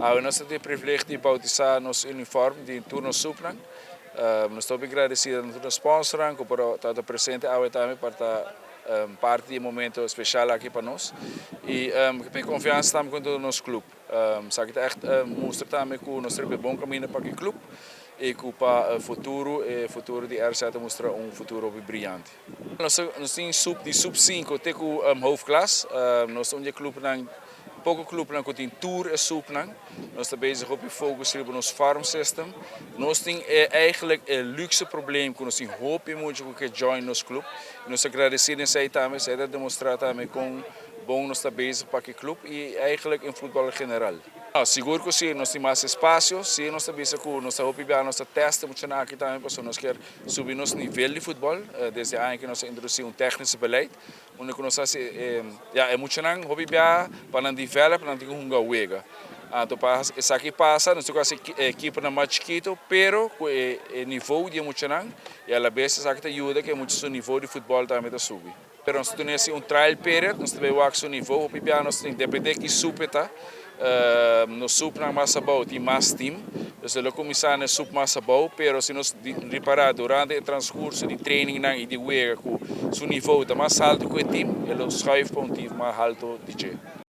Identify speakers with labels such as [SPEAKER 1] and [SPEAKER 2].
[SPEAKER 1] Awe nos tin e privilegio di bautisa nos uniform di tur nos subnan. Nos ta agradecido na tur sponsor cu por ta presente awe tambe pa ta parti di e momento special aki pa nos. Y cu confiansa tambe cu nos club. Sabi cu echt mustra tambe cu nos tin bon caminda pa e club y cu pa futuro, e futuro di RZ mustra un futuro briyante. Nos tin sub di sub 5 te cu hoofdklas. Nos tin un club nan poco club nan cu tin tur e sub nan. Nos ta bezig op focus op nos farm system. Nos tin eigenlijk een luxe probleem cu nos tin hopi mucha cu kier join nos club. Nos ta agradecido esey tambe, esey ta demostra tambe con bon nos ta bezig pa e club y eigenlijk den futbol en general. Ah, sigur cu si, nos tin mas espacio, si nos ta bezig cu nos ta hopi nos ta test mucha aki tambe, pasobra nos kier subi nos nivel di futbol, desde aña cu nos a introduci un technisch beleid, unda cu nos ja, e muchanan hopi bia pa nan develop, nan tin hunga wega. Anto pa esaki pasa, nos tin ekipo nan mas chikito, pero cu e nivel di muchanan y a la vez esaki ta yuda cu mucha nivel di futbol tambe ta subi. Pero nos tin un trial period, nos tambe wak su nivel, hopi bia nos tin depende ki sub ta, nos sub nan mas abou tin mas team, dus lo cuminsa na sub mas abou, pero si nos ripara durante e transcurso di training nan y di wega cu su nivel ta mas halto cu e team, e lo schuif pa un team mas halto di dje.